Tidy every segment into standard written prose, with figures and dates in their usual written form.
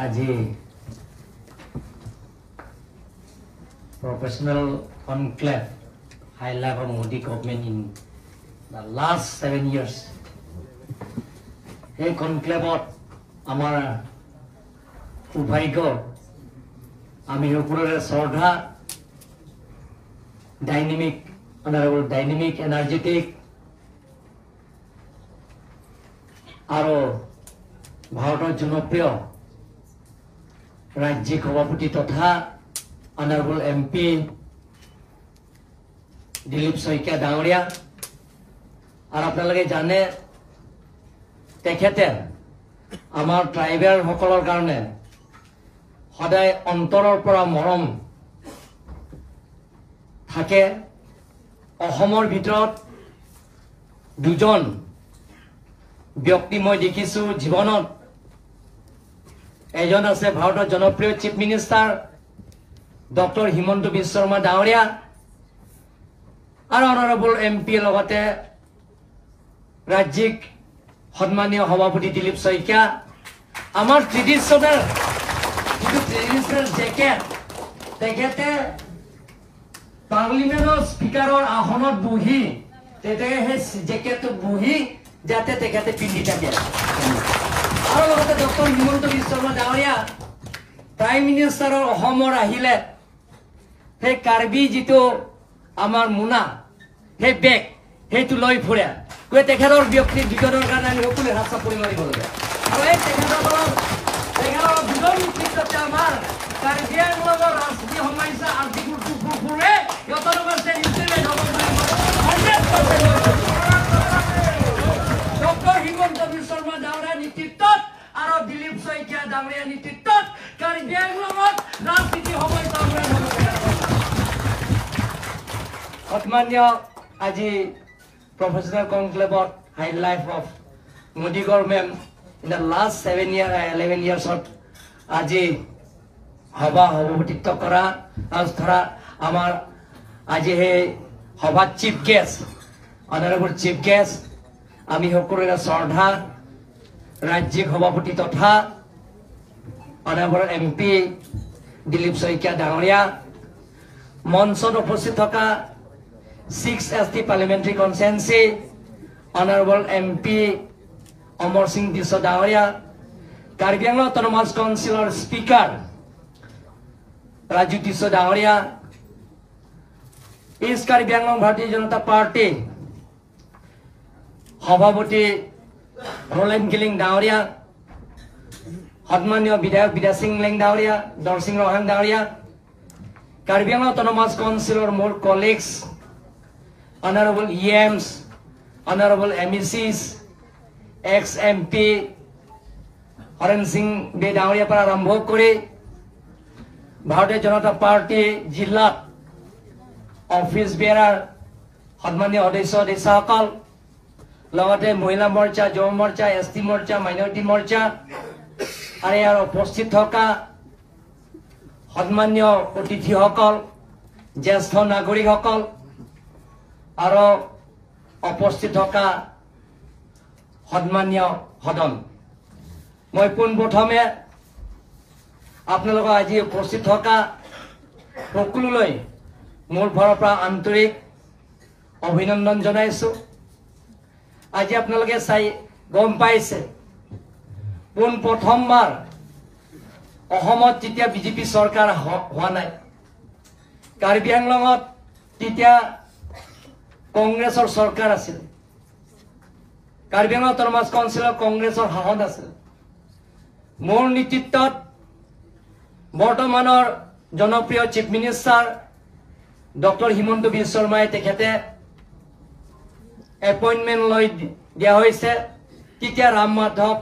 আজি professional conclave high level Modi government in the last 7 years, সেই কনক্লেভত আমাৰ সৌভাগ্য, আমি সকলোৰে শ্ৰদ্ধা ডাইনেমিক অনাৰেবল ডাইনেমিক, এনাৰ্জেটিক আৰু ভাৰতৰ জনপ্ৰিয় ৰাজ্যিক সভাপতি তথা honourable M P Dilip Saikia ডাঙৰীয়া। আৰু আপোনালোকে জানে, তেখেতে আমাৰ ট্ৰাইবেলসকলৰ কাৰণে সদায় অন্তৰৰ পৰা মৰম থাকে। অসমৰ ভিতৰত দুজন ব্যক্তি মই দেখিছোঁ জীৱনত। এজন আছে ভাৰতৰ জনপ্ৰিয় chief minister doctor Himanta Biswa Sarma ডাঙৰীয়া আৰু অনাৰেবল এম পি, লগতে ৰাজ্যিক সন্মানীয় সভাপতি দিলীপ শইকীয়া। আমাৰ ট্ৰেডিশ্যনেল যিটো ট্ৰেডিশ্যনেল জেকেট, তেখেতে পাৰ্লিমেণ্টৰ স্পীকাৰৰ আসনত বহি তেতিয়া সেই জেকেটটো বহি যাতে তেখেতে পিন্ধি থাকে। আৰু লগতে ডক্টৰ হিমন্ত বিশ্ব শৰ্মা ডাঙৰীয়া প্ৰাইম মিনিষ্টাৰৰ অসমৰ আহিলে সেই কাৰ্বি যিটো আমাৰ মোনা, সেই বেগ, সেইটো লৈ ফুৰে। গতিকে তেখেতৰ ব্যক্তি দুজনৰ কাৰণে আমি সকলোৱে হাত চাপৰি মাৰিব লাগে। আৰু এই তেখেতৰ দুজন নেতৃত্বতে আমাৰ কাৰ্বি আংলঙৰ ৰাজনীতি সমস্যা আৰ্থিক ফুৰে অট'নমাছ ইমপ্লিমেণ্ট হ'ব বুলি 100%। ডক্টৰ হিমন্ত বিশ্ব শৰ্মা ডাঙৰীয়াৰ নেতৃত্বত আৰু দিলীপ শইকীয়া ডাঙৰীয়াৰ নেতৃত্বত কাৰ্বি আংলঙত ৰাজনীতি সমস্যা হ'ব। সন্মানীয় আজি professional কনক্লেভত highlight of Modi government in the last 7 year, 11 ইয়াৰ্ছত আজি সভা সভাপতিত্ব কৰা আৰু ধৰা আমাৰ আজি সেই সভাত chief guest, honourable chief guest, আমি সকলোৰে শ্ৰদ্ধা ৰাজ্যিক সভাপতি তথা honourable M P Dilip Saikia ডাঙৰীয়া, মঞ্চত উপস্থিত থকা six ST parliamentary constituency honourable MP Amar Singh Tisso ডাঙৰীয়া, কাৰ্বি আংলং অট'নমাছ কাউন্সিলৰ স্পীকাৰ ৰাজু টিছ ডাঙৰীয়া, ইষ্ট কাৰ্বি আংলং ভাৰতীয় জনতা পাৰ্টি সভাপতি ৰোলেন কিলিং ডাঙৰীয়া, সন্মানীয় বিধায়ক বিদ্যাসিং লেং ডাঙৰীয়া, দৰসিং ৰহাং ডাঙৰীয়া, কাৰ্বি আংলং অট'নমাছ কাউন্সিলৰ মোৰ colleagues, honourable EMs, honourable MECs, ex MP Haren Singh বে ডাঙৰীয়াৰ পৰা আৰম্ভ কৰি ভাৰতীয় জনতা পাৰ্টি জিলাত অফিচ বেয়াৰাৰ সন্মানীয় সদস্য সদস্যসকল, লগতে মহিলা মৰ্চা, যুৱ মৰ্চা, এছ টি মৰ্চা, মাইনৰিটি মৰ্চা আৰু ইয়াৰ উপস্থিত থকা সন্মানীয় অতিথিসকল, জ্যেষ্ঠ নাগৰিকসকল আৰু উপস্থিত থকা সন্মানীয় সদন, মই পোনপ্ৰথমে আপোনালোকৰ আজি উপস্থিত থকা সকলোলৈ মোৰ ফালৰ পৰা আন্তৰিক অভিনন্দন জনাইছোঁ। আজি আপোনালোকে চাই গম পাইছে, পোন প্ৰথমবাৰ অসমত যেতিয়া বিজেপি চৰকাৰ হোৱা নাই, কাৰ্বি আংলঙত তেতিয়া কংগ্ৰেছৰ চৰকাৰ আছিল, কাৰ্বি আংলং অট'নমাছ কাউন্সিলৰ কংগ্ৰেছৰ শাসন আছিল। মোৰ নেতৃত্বত বৰ্তমানৰ জনপ্ৰিয় chief minister doctor Himanta Biswa শৰ্মাই তেখেতে এপইণ্টমেণ্ট লৈ দিয়া হৈছে। তেতিয়া ৰাম মাধৱ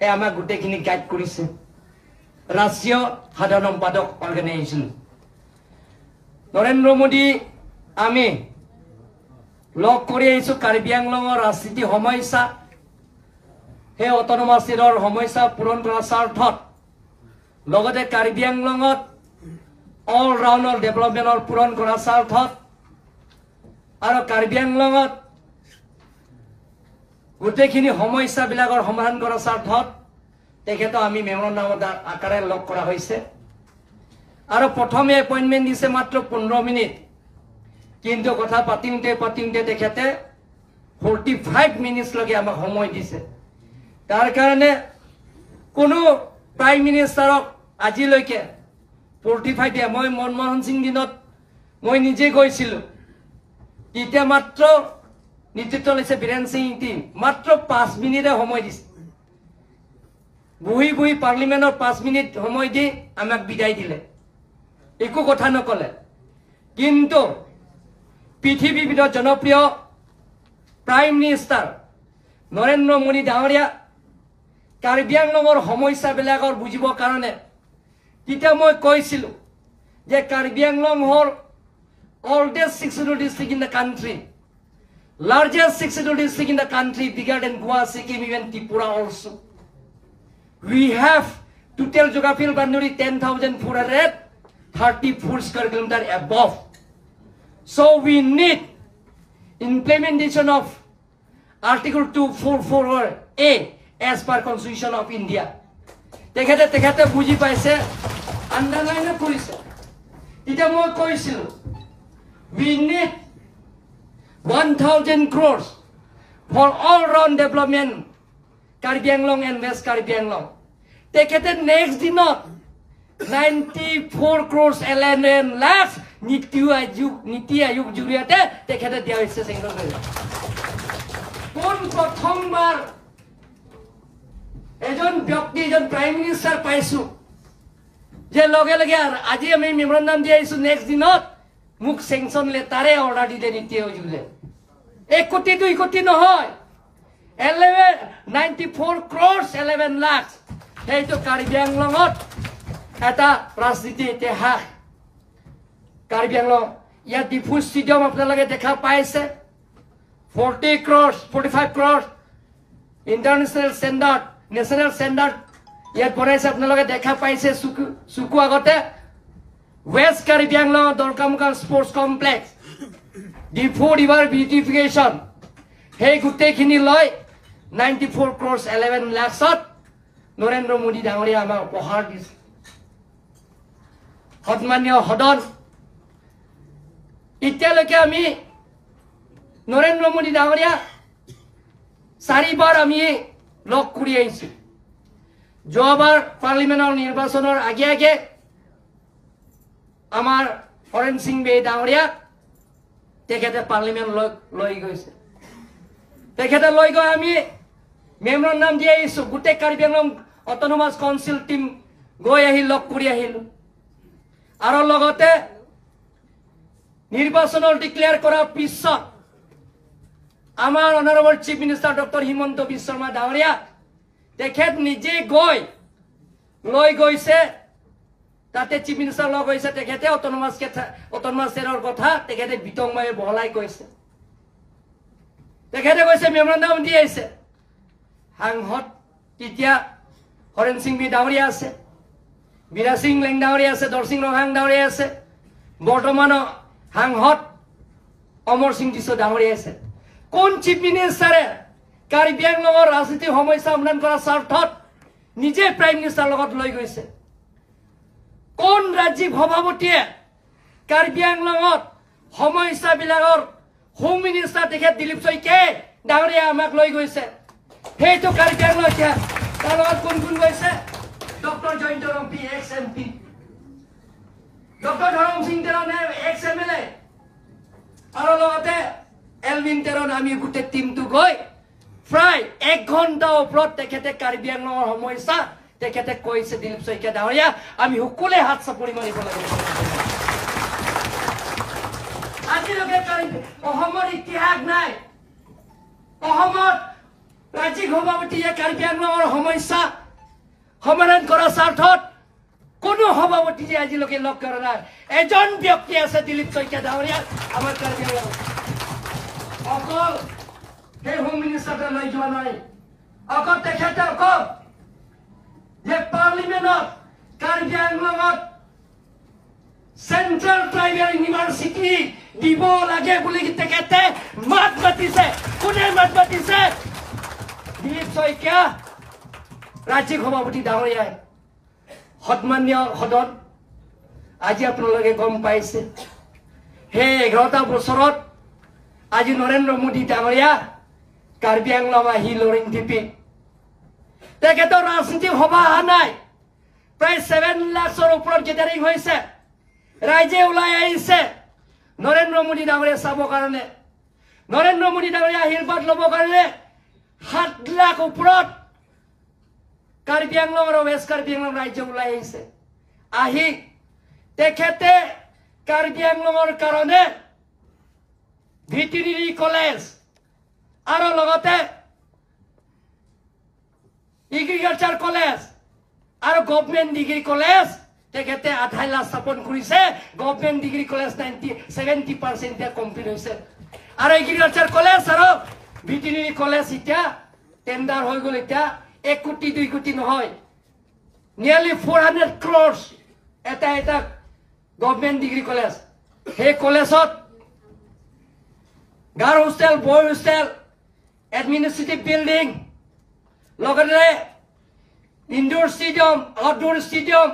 এ আমাক গোটেইখিনি গাইড কৰিছে, ৰাষ্ট্ৰীয় সাধাৰণ সম্পাদক অৰ্গেনাইজেশ্যন। নৰেন্দ্ৰ মোদী আমি লগ কৰি আহিছো। কাৰ্বি আংলঙৰ ৰাজনীতি সমস্যা, সেই অট'নমাছ ষ্টেটৰ সমস্যা পূৰণ কৰাৰ স্বাৰ্থত, লগতে কাৰ্বি আংলঙত অল ৰাউণ্ডৰ ডেভেলপমেণ্টৰ পূৰণ কৰাৰ স্বাৰ্থত আৰু কাৰ্বি আংলঙত গোটেইখিনি সমস্যাবিলাকৰ সমাধান কৰাৰ স্বাৰ্থত তেখেতক আমি মেমৰেণ্ডামৰ আকাৰে লগ কৰা হৈছে। আৰু প্ৰথমে এপইণ্টমেণ্ট দিছে মাত্ৰ 15 মিনিট, কিন্তু কথা পাতিওঁতে পাতিওঁতে তেখেতে 45 মিনিটছলৈকে আমাক সময় দিছে। তাৰ কাৰণে কোনো প্ৰাইম মিনিষ্টাৰক আজিলৈকে 45 দিয়া, মই মনমোহন সিং দিনত মই নিজে গৈছিলোঁ, তেতিয়া মাত্ৰ নেতৃত্ব লৈছে বীৰেন সিং টিম, মাত্ৰ 5 মিনিটে সময় দিছে। বহি বহি পাৰ্লিমেণ্টৰ 5 মিনিট সময় দি আমাক বিদায় দিলে, একো কথা নকলে। কিন্তু পৃথিৱীৰ ভিতৰত জনপ্ৰিয় প্ৰাইম মিনিষ্টাৰ নৰেন্দ্ৰ মোদী ডাঙৰীয়া কাৰ্বি আংলঙৰ সমস্যাবিলাকৰ বুজিবৰ কাৰণে তেতিয়া মই কৈছিলোঁ যে কাৰ্বি আংলং হ'ল oldest six schedule district in the country, largest six schedule district in the country, bigger than Goa, Sikkim, even Tripura also. We have total geographical boundary 10,434 square kilometer above. So we need implementation of Article 244A as per Constitution of India. তেখেতে তেখেতে বুজি পাইছে, আণ্ডাৰলাইনো কৰিছে। তেতিয়া মই কৈছিলোঁ we need 1,000 crores for all round development Karbi Anglong and West Karbi Anglong. তেখেতে next দিনত 94 crores 11 lakhs নীতি আয়োগ জৰিয়তে তেখেতে দিয়া হৈছে চেংচন কৰি। কোন প্ৰথমবাৰ এজন ব্যক্তি, এজন প্ৰাইম মিনিষ্টাৰ পাইছো যে লগে লগে আজি আমি মেমৰেণ্ডাম দি আহিছো, নেক্সট দিনত মোক চেংচন লেটাৰে অৰ্ডাৰ দিলে নীতি আয়োগে। 1 কোটি 2 কোটি নহয়, 94 crores 11 lakhs। সেইটো কাৰ্বি আংলঙত এটা ৰাজনীতি ইতিহাস। কাৰ্বি আংলং ইয়াত ডিফু ষ্টেডিয়াম আপোনালোকে দেখা পাইছে, 40 crores 45 crores international standard, national standard ইয়াত বনাইছে, আপোনালোকে দেখা পাইছে চকু আগতে। West Karbi Anglong Dorkamukam sports complex, Diphu river beautification, সেই গোটেইখিনি লৈ 94 crores 11 lakhsত Narendra Modi ডাঙৰীয়া আমাক উপহাৰ দিছে। সন্মানীয় সদন, এতিয়ালৈকে আমি নৰেন্দ্ৰ মোদী ডাঙৰীয়া 4বাৰ আমি লগ কৰি আহিছোঁ। যোৱাবাৰ পাৰ্লিমেণ্টৰ নিৰ্বাচনৰ আগে আগে আমাৰ হৰেণ সিং বে ডাঙৰীয়াক তেখেতে পাৰ্লিমেণ্ট লৈ গৈছে। তেখেতে লৈ গৈ আমি মেমৰেণ্ডাম দি আহিছোঁ, গোটেই Karbi Anglong autonomous council team গৈ আহি লগ কৰি আহিলোঁ। আৰু লগতে নিৰ্বাচনৰ ডিক্লেয়াৰ কৰাৰ পিছত আমাৰ honourable chief minister doctor Himanta Biswa Sarma ডাঙৰীয়া তেখেত নিজে গৈ লৈ গৈছে, তাতে চিফ মিনিষ্টাৰ লগ হৈছে, তেখেতে অট'নমাছ ষ্টেটৰ কথা তেখেতে বিতংভাৱে বহলাই কৈছে। তেখেতে কৈছে মেমৰেণ্ডাম দি আহিছে। সাংসদ তেতিয়া হৰেণ সিং বি ডাঙৰীয়া আছে, বীৰা সিং লেং ডাঙৰীয়া আছে, দৰসিং ৰংহাং ডাঙৰীয়া আছে, বৰ্তমানৰ সাংসদ অমৰ সিং টিছো ডাঙৰীয়া আছে। কোন চিফ মিনিষ্টাৰে কাৰ্বি আংলঙৰ ৰাজনীতিক সমস্যা সমাধান কৰাৰ স্বাৰ্থত নিজে প্ৰাইম মিনিষ্টাৰ লগত লৈ গৈছে? কোন ৰাজ্যিক সভাপতিয়ে কাৰ্বি আংলঙত সমস্যাবিলাকৰ হোম মিনিষ্টাৰ তেখেত দিলীপ শইকীয়াই ডাঙৰীয়া আমাক লৈ গৈছে? সেইটো কাৰ্বি আংলং এতিয়া তাৰ লগত কোন কোন গৈছে? Doctor Jayanta Rongpi ex MP, doctor Dharam Singh Teron ex MLA, আৰু লগতে এলভিন তেৰন। আমি গোটেই টিমটো গৈ প্ৰায় 1 ঘণ্টাৰ ওপৰত তেখেতে কাৰ্বি আংলঙৰ সমস্যা তেখেতে কৈছে। দিলীপ শইকীয়া ডাঙৰীয়া আমি সকলোৱে হাত চাপৰি মাৰিব লাগিব। আজিলৈকে অসমৰ ইতিহাস নাই, অসমত ৰাজ্যিক সভাপতিয়ে কাৰ্বি আংলঙৰ সমস্যা সমাধান কৰাৰ স্বাৰ্থত কোনো সভাপতিয়ে আজিলৈকে লগ কৰা নাই। এজন ব্যক্তি আছে দিলীপ শইকীয়া ডাঙৰীয়া আমাৰ কাৰ্বি আংলঙত। অকল সেই হোম মিনিষ্টাৰটো লৈ যোৱা নাই, অকল তেখেতে অকল যে পাৰ্লিমেণ্টত কাৰ্বি আংলঙত চেণ্ট্ৰেল ট্ৰাইবেল ইউনিভাৰ্চিটি দিব লাগে বুলি তেখেতে মাত মাতিছে। কোনে মাত মাতিছে? দিলীপ শইকীয়া। ৰাজ্যিক সভাপতি ডাঙৰীয়াই। সন্মানীয় সদন, আজি আপোনালোকে গম পাইছে সেই 11টা বছৰত আজি নৰেন্দ্ৰ মোদী ডাঙৰীয়া কাৰ্বি আংলং আহি লৰিং টিপি তেখেতৰ ৰাজনীতিক সভা অহা নাই। প্ৰায় 7 লাখৰ ওপৰত গেডাৰিং হৈছে, ৰাইজে ওলাই আহিছে নৰেন্দ্ৰ মোদী ডাঙৰীয়া চাবৰ কাৰণে। নৰেন্দ্ৰ মোদী ডাঙৰীয়া আশীৰ্বাদ ল'বৰ কাৰণে 7 লাখ ওপৰত কাৰ্বি আংলং আৰু ৱেষ্ট কাৰ্বি আংলং ৰাজ্য ওলাই আহিছে। আহি তেখেতে কাৰ্বি আংলঙৰ কাৰণে ভেটেৰিনেৰী কলেজ আৰু লগতে এগ্ৰিকালচাৰ কলেজ আৰু গভৰ্ণমেণ্ট ডিগ্ৰী কলেজ তেখেতে আধাইলা স্থাপন কৰিছে। গভৰ্ণমেণ্ট ডিগ্ৰী কলেজ 70% এতিয়া কমপ্লিট হৈছে আৰু এগ্ৰিকালচাৰ কলেজ আৰু ভেটেৰিনেৰী কলেজ এতিয়া টেণ্ডাৰ হৈ গ'ল। এতিয়া 1 কোটি 2 কোটি নহয়, নিয়াৰলি 400 ক্ৰ'ৰ্ছ এটা এটা গভৰ্ণমেণ্ট ডিগ্ৰী কলেজ। সেই কলেজত girl hostel, boy hostel, administrative building, লগতে ইনডোৰ ষ্টেডিয়াম, আউটডোৰ ষ্টেডিয়াম,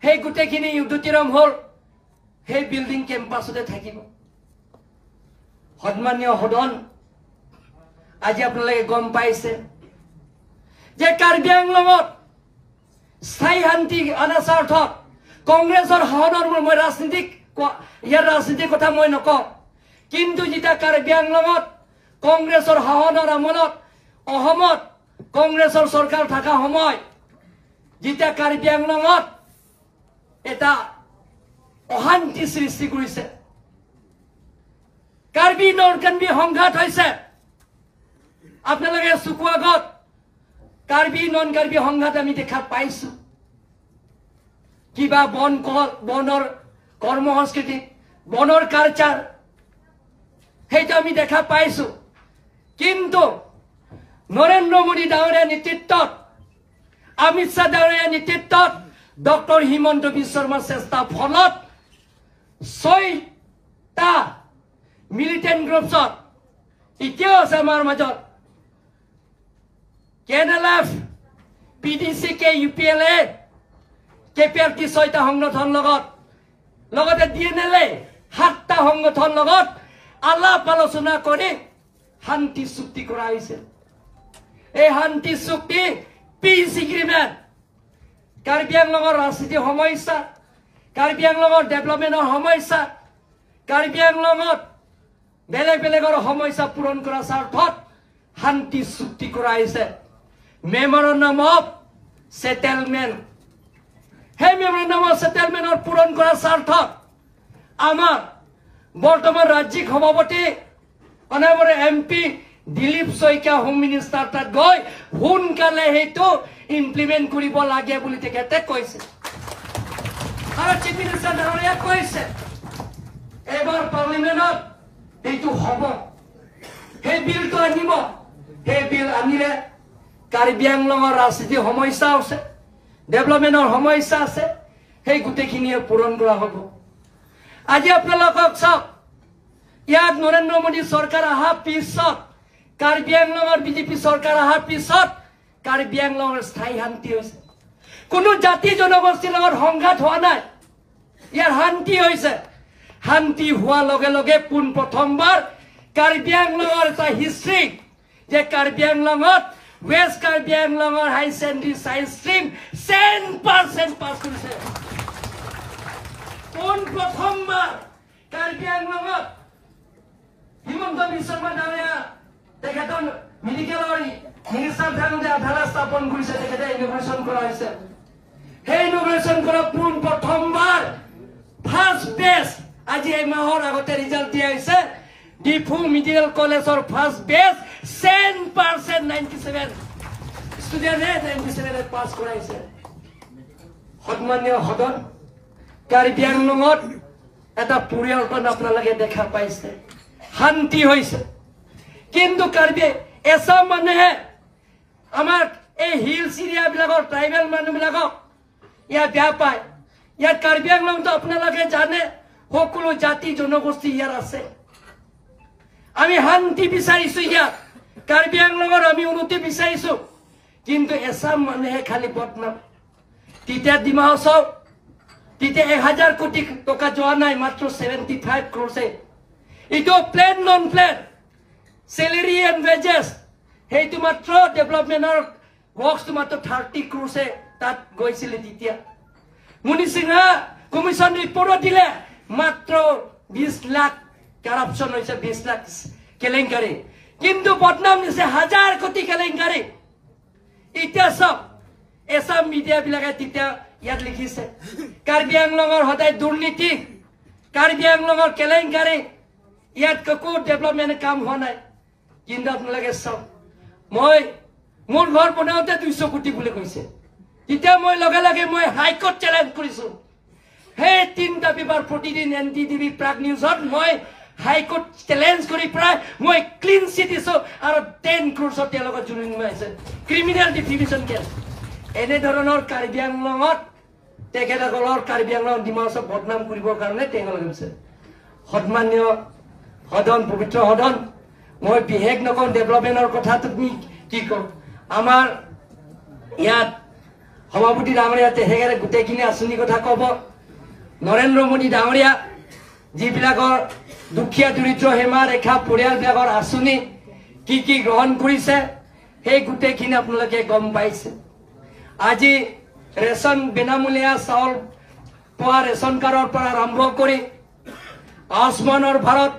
সেই গোটেইখিনি অডিটৰিয়াম হ'ল সেই বিল্ডিং কেম্পাছতে থাকিব। সন্মানীয় সদন, আজি আপোনালোকে গম পাইছে যে কাৰ্বি আংলঙত স্থায়ী শান্তি অনা স্বাৰ্থত কংগ্ৰেছৰ শাসনৰ মই ৰাজনীতিক ইয়াৰ ৰাজনীতিৰ কথা মই নকওঁ, কিন্তু যেতিয়া কাৰ্বি আংলঙত কংগ্ৰেছৰ শাসনৰ আমলত অসমত কংগ্ৰেছৰ চৰকাৰ থকা সময় যেতিয়া কাৰ্বি আংলঙত এটা অশান্তি সৃষ্টি কৰিছে, কাৰ্বি নন কাৰ্বি সংঘাত হৈছে। আপোনালোকে চকু আগত কাৰ্বি নন কাৰ্বি সংঘাত আমি দেখা পাইছো। কিবা বন বনৰ কৰ্ম সংস্কৃতি, বনৰ কালচাৰ, সেইটো আমি দেখা পাইছো। কিন্তু নৰেন্দ্ৰ মোদী ডাঙৰীয়াৰ নেতৃত্বত, অমিত শ্বাহ ডাঙৰীয়াৰ নেতৃত্বত, ডক্টৰ হিমন্ত বিশ্ব শৰ্মাৰ চেষ্টাৰ ফলত 6টা মিলিটেণ্ট গ্ৰুপছত এতিয়াও আছে আমাৰ মাজত, K N L F, P D C K, U P L A, K P R T 6টা সংগঠন লগত, লগতে ডি এন এল এ 7টা সংগঠন লগত আলাপ আলোচনা কৰি শান্তি চুক্তি কৰা হৈছে। এই শান্তি চুক্তি পিচ এগ্ৰিমেণ্ট কাৰ্বি আংলঙৰ ৰাজনীতিৰ সমস্যা, কাৰ্বি আংলঙৰ ডেভেলপমেণ্টৰ সমস্যা, কাৰ্বি আংলঙত বেলেগ বেলেগৰ সমস্যা পূৰণ কৰাৰ স্বাৰ্থত শান্তি চুক্তি কৰা হৈছে। মেমৰেণ্ডাম অফ ছেটেলমেণ্ট, সেই মেমৰেণ্ডাম অফ ছেটেলমেণ্টৰ পূৰণ কৰাৰ স্বাৰ্থত আমাৰ বৰ্তমান ৰাজ্যিক সভাপতি honourable M P Dilip Saikia home minister তাত গৈ সোনকালে সেইটো ইমপ্লিমেণ্ট কৰিব লাগে বুলি তেখেতে কৈছে। আৰু চিফ মিনিষ্টাৰ ডাঙৰীয়া কৈছে এইবাৰ পাৰ্লিমেণ্টত এইটো হ'ব, সেই বিলটো আনিব। সেই বিল আনিলে কাৰ্বি আংলঙৰ ৰাজনীতিৰ সমস্যা আছে, ডেভেলপমেণ্টৰ সমস্যা আছে, সেই গোটেইখিনিয়ে পূৰণ কৰা হ'ব। আজি আপোনালোকক চাওক, ইয়াত নৰেন্দ্ৰ মোদী চৰকাৰ অহাৰ পিছত, কাৰ্বি আংলঙৰ বিজেপি চৰকাৰ অহাৰ পিছত কাৰ্বি আংলঙৰ স্থায়ী শান্তি হৈছে। কোনো জাতি জনগোষ্ঠীৰ লগত সংঘাত হোৱা নাই, ইয়াৰ শান্তি হৈছে। শান্তি হোৱাৰ লগে লগে পোনপ্ৰথমবাৰ কাৰ্বি আংলঙৰ এটা হিষ্ট্ৰী যে কাৰ্বি আংলঙত ৱেষ্ট কাৰ্বি আংলঙৰ higher secondary science stream 10% pass কৰিছে। পোনপ্ৰথমবাৰ কাৰ্বি আংলঙত হিমন্ত বিশ্ব শৰ্মা ডাঙৰীয়া তেখেতৰ মেডিকেলৰ মিনিষ্টাৰ থাকোঁতে আধাৰা স্থাপন কৰিছে, তেখেতে ইনগ্ৰেশ্যন কৰা হৈছে। সেই ইনগ্ৰেশ্যন কৰা পোনপ্ৰথমবাৰ ফাৰ্ষ্ট বেচ আজি এই মাহৰ আগতে ৰিজাল্ট দিয়া হৈছে। ডিফু মেডিকেল কলেজৰ ফাৰ্ষ্ট বেচ 10% 97 ষ্টুডেণ্টে 97 পাছ কৰাইছে। সন্মানীয় সদন, কাৰ্বি আংলঙত এটা পৰিৱৰ্তন আপোনালোকে দেখা পাইছে, শান্তি হৈছে। কিন্তু কাৰ্বি এচাম মানুহে আমাক এই হিলছ এৰিয়াবিলাকৰ ট্ৰাইবেল মানুহবিলাকক ইয়াত বেয়া পায়। ইয়াত কাৰ্বি আংলংটো আপোনালোকে জানে সকলো জাতি জনগোষ্ঠী ইয়াত আছে। আমি শান্তি বিচাৰিছো, ইয়াত কাৰ্বি আংলঙৰ আমি উন্নতি বিচাৰিছো। কিন্তু এচাম মানুহে খালি বদনাম। তেতিয়া ডিমা হাছাও তেতিয়া 1000 কোটি টকা যোৱা নাই, মাত্ৰ 75 ক্ৰ'ৰ্ছে। এইটো plan non plan salary and wages, সেইটো মাত্ৰ ডেভেলপমেণ্টৰ ৱৰ্কছটো মাত্ৰ 30 ক্ৰ'ৰ্ছে তাত গৈছিলে। তেতিয়া মুনি সিংহা কমিশ্যন ৰিপৰ্টত দিলে মাত্ৰ 20 লাখ কাৰাপশ্যন হৈছে, 20 লাখ কেলেংকাৰী, কিন্তু বদনাম দিছে 1000 কোটি কেলেংকাৰী। এতিয়া চব এচাম মিডিয়াবিলাকে তেতিয়া ইয়াত লিখিছে কাৰ্বি আংলঙৰ সদায় দুৰ্নীতি, কাৰ্বি আংলঙৰ কেলেংকাৰী, ইয়াত একো ডেভেলপমেণ্ট কাম হোৱা নাই। কিন্তু আপোনালোকে চাওক, মই মোৰ ঘৰ বনাওঁতে 200 কোটি বুলি কৈছে, তেতিয়া মই লগে লগে মই হাইকোৰ্ট চেলেঞ্জ কৰিছো। সেই 3টা পেপাৰ প্ৰতিদিন এন ডি টিভি প্ৰাগ নিউজত মই হাইকোৰ্ট চেলেঞ্জ কৰি প্ৰায় মই ক্লিন চিট দিছো আৰু 10 ক্ৰ'ৰ্ছত তেওঁলোকৰ জৰিমনা হৈছে, ক্ৰিমিনেল ডিফিমেশ্যন কেছ। এনেধৰণৰ কাৰ্বি আংলঙত তেখেতসকলৰ কাৰ্বি আংলং ডিমা হাছাওক বদনাম কৰিবৰ কাৰণে তেওঁলোকে কৈছে। সন্মানীয় সদন, পবিত্ৰ সদন, মই বিশেষ নকওঁ ডেভেলপমেণ্টৰ কথা, তুমি কি কওঁ, আমাৰ ইয়াত সভাপতি ডাঙৰীয়া তেখেতে গোটেইখিনি আঁচনিৰ কথা ক'ব। নৰেন্দ্ৰ মোদী ডাঙৰীয়া যিবিলাকৰ দুখীয়া দৰিদ্ৰ সীমা ৰেখা পৰিয়ালবিলাকৰ আঁচনি কি কি গ্ৰহণ কৰিছে সেই গোটেইখিনি আপোনালোকে গম পাইছে। আজি ৰেচন বিনামূলীয়া চাউল পোৱা ৰেচন কাৰ্ডৰ পৰা আৰম্ভ কৰি আয়ুষ্মানৰ ভাৰত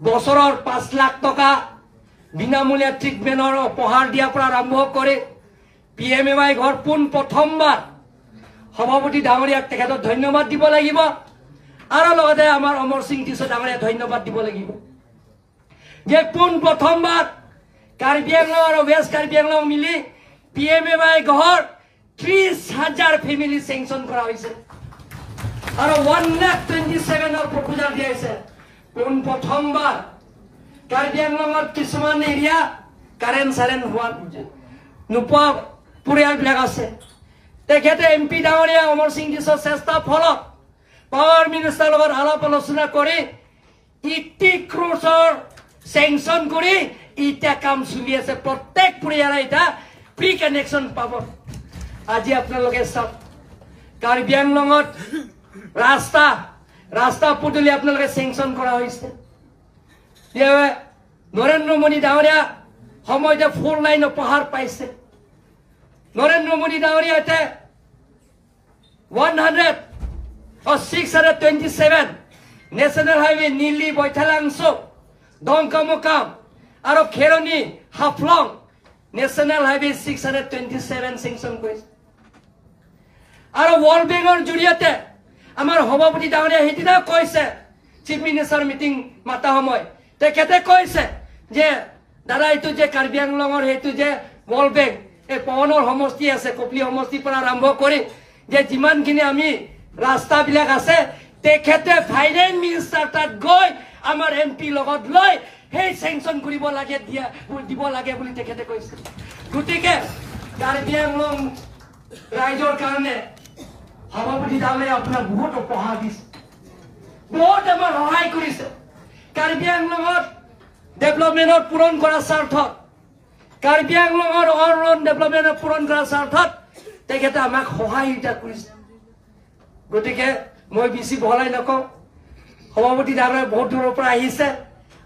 বছৰৰ 5 লাখ টকা বিনামূলীয়া ট্ৰিটমেণ্টৰ উপহাৰ দিয়াৰ পৰা আৰম্ভ কৰি পি এম এ ৱাই ঘৰ পোন প্ৰথমবাৰ সভাপতি ডাঙৰীয়াক তেখেতক ধন্যবাদ দিব লাগিব আৰু লগতে আমাৰ অমৰ সিং টিছো ডাঙৰীয়াক ধন্যবাদ দিব লাগিব যে পোন প্ৰথমবাৰ কাৰ্বি আংলং আৰু ৱেষ্ট কাৰ্বি আংলং মিলি পি এম এ ৱাই ঘৰ 30,000 ফেমিলি চেংচন কৰা হৈছে আৰু 1,27,000 প্ৰপোজাল দিয়া হৈছে। পোন প্ৰথমবাৰ কাৰ্বি আংলঙত কিছুমান এৰিয়া কাৰেণ্ট চাৰেণ্ট হোৱা নোপোৱা পৰিয়ালবিলাক আছে, তেখেতে এম পি ডাঙৰীয়া অমৰ সিং টিছৰ চেষ্টাৰ ফলত পাৱাৰ মিনিষ্টাৰৰ লগত আলাপ আলোচনা কৰি 80 ক্ৰ'ৰ্ছৰ চেংচন কৰি এতিয়া কাম চলি আছে। প্ৰত্যেক পৰিয়ালে এতিয়া ফ্ৰী কানেকশ্যন পাব। আজি আপোনালোকে চাওক, কাৰ্বি আংলঙত ৰাস্তা ৰাস্তা পদূলি আপোনালোকে চেংচন কৰা হৈছে। নৰেন্দ্ৰ মোদী ডাঙৰীয়া সময়তে 4 লাইন উপহাৰ পাইছে। নৰেন্দ্ৰ মোদী ডাঙৰীয়া এতিয়া 627 নেশ্যনেল হাইৱে নীলি বৈঠালাংছ' ডংকামুকাম আৰু Kheroni Haflong national highway 627 sanction কৰিছে। আৰু ৱৰ্ল্ড বেংকৰ জৰিয়তে আমাৰ সভাপতি ডাঙৰীয়া সেইদিনা কৈছে, চিফ মিনিষ্টাৰ মিটিং মাতা সময় তেখেতে কৈছে যে দাদা এইটো যে কাৰ্বি আংলঙৰ সেইটো যে ৱৰ্ল্ড বেংক এই পৱনৰ সমষ্টি আছে, কপিলি সমষ্টিৰ পৰা আৰম্ভ কৰি যে যিমানখিনি আমি ৰাস্তাবিলাক আছে, তেখেতে ফাইনেন্স মিনিষ্টাৰ তাত গৈ আমাৰ এম পি লগত লৈ সেই চেংচন কৰিব লাগে, দিয়া দিব লাগে বুলি তেখেতে কৈছে। গতিকে কাৰ্বি আংলং ৰাইজৰ কাৰণে সভাপতি ডাঙৰীয়াই আপোনাক বহুত উপহাৰ দিছে, বহুত আমাৰ সহায় কৰিছে। কাৰ্বি আংলঙত ডেভেলপমেণ্টত পূৰণ কৰাৰ স্বাৰ্থত, কাৰ্বি আংলঙৰ অল ৰাউণ্ড ডেভেলপমেণ্টত পূৰণ কৰাৰ স্বাৰ্থত তেখেতে আমাক সহায় কৰিছে। গতিকে মই বেছি বহলাই নকওঁ, সভাপতি ডাঙৰীয়া বহুত দূৰৰ পৰা আহিছে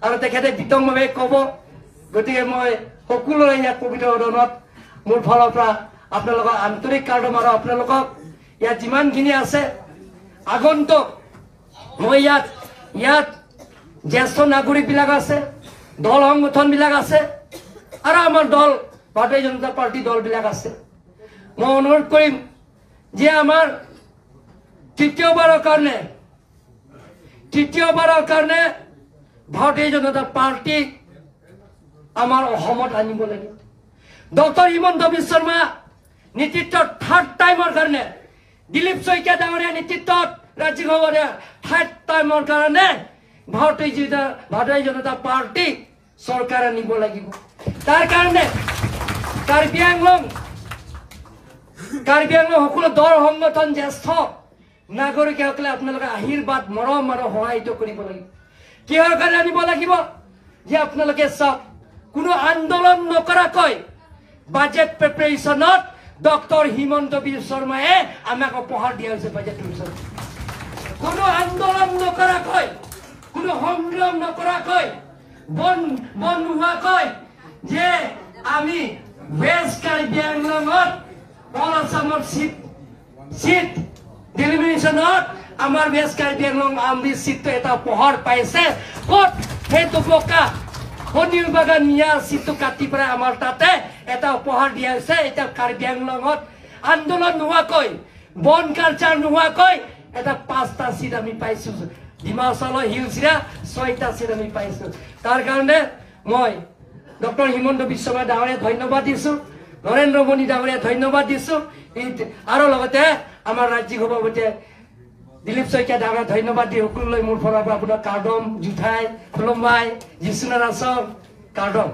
আৰু তেখেতে বিতংভাৱে ক'ব। গতিকে মই সকলোৰে ইয়াত পবিত্ৰ সদনত মোৰ ফালৰ পৰা আপোনালোকক আন্তৰিক কাৰ্ডম আৰু আপোনালোকক ইয়াত যিমানখিনি আছে আগন্তুক মই ইয়াত ইয়াত জ্যেষ্ঠ নাগৰিকবিলাক আছে, দল সংগঠনবিলাক আছে আৰু আমাৰ দল ভাৰতীয় জনতা পাৰ্টি দলবিলাক আছে। মই অনুৰোধ কৰিম যে আমাৰ তৃতীয়বাৰৰ কাৰণে ভাৰতীয় জনতা পাৰ্টি আমাৰ অসমত আনিব লাগিব। ডক্টৰ হিমন্ত বিশ্ব শৰ্মা নেতৃত্বত থাৰ্ড টাইমৰ কাৰণে, দিলীপ শইকীয়া ডাঙৰীয়া নেতৃত্বত ৰাজ্যিক সভাপতি থাৰ্ড টাইমৰ কাৰণে ভাৰতীয় জনতা পাৰ্টি চৰকাৰ আনিব লাগিব। তাৰ কাৰণে কাৰ্বি আংলং সকলো দল সংগঠন জ্যেষ্ঠ নাগৰিকসকলে আপোনালোকে আশীৰ্বাদ মৰম আৰু সহায়টো কৰিব লাগিব। কিহৰ কাৰণে আনিব লাগিব যে আপোনালোকে চাওক, কোনো আন্দোলন নকৰাকৈ বাজেট প্ৰিপেৰেশ্যনত ডক্টৰ হিমন্ত বিশ্ব শৰ্মায়ে আমাক উপহাৰ দিয়া হৈছে। বাজেট প্ৰিপেৰেশ্যন কোনো আন্দোলন নকৰাকৈ, কোনো সংগ্ৰাম নকৰাকৈ, বন বন নোহোৱাকৈ যে আমি ৱেষ্ট কাৰ্বি আংলঙত অল আছামৰ চিট ডিলিমিনেশ্যনত আমাৰ ৱেষ্ট কাৰ্বি আংলং আমৰি চিটটো এটা উপহাৰ পাইছে। ক'ত সেইটো বোকা শনিৰ বাগান মিয়া চিটটো কাটি পেলাই আমাৰ তাতে এটা উপহাৰ দিয়া হৈছে। এতিয়া কাৰ্বি আংলঙত আন্দোলন নোহোৱাকৈ, বন কালচাৰ নোহোৱাকৈ এটা 5টা চিট আমি পাইছো। ডিমা হাছাও হিলছ 6টা চিট আমি পাইছো। তাৰ কাৰণে মই ডক্টৰ হিমন্ত বিশ্ব শৰ্মা ডাঙৰীয়া ধন্যবাদ দিছো, নৰেন্দ্ৰ মোদী ডাঙৰীয়া ধন্যবাদ দিছো, আৰু লগতে আমাৰ ৰাজ্যিক সভাপতিয়ে দিলীপ শইকীয়া ডাঙৰীয়া ধন্যবাদ দি সকলোলৈ মোৰ ফালৰ পৰা আপোনাৰ কাৰ্ডম জুঠাই খুলুম্বাই যিচুনাৰ আচল কাৰ্ডম।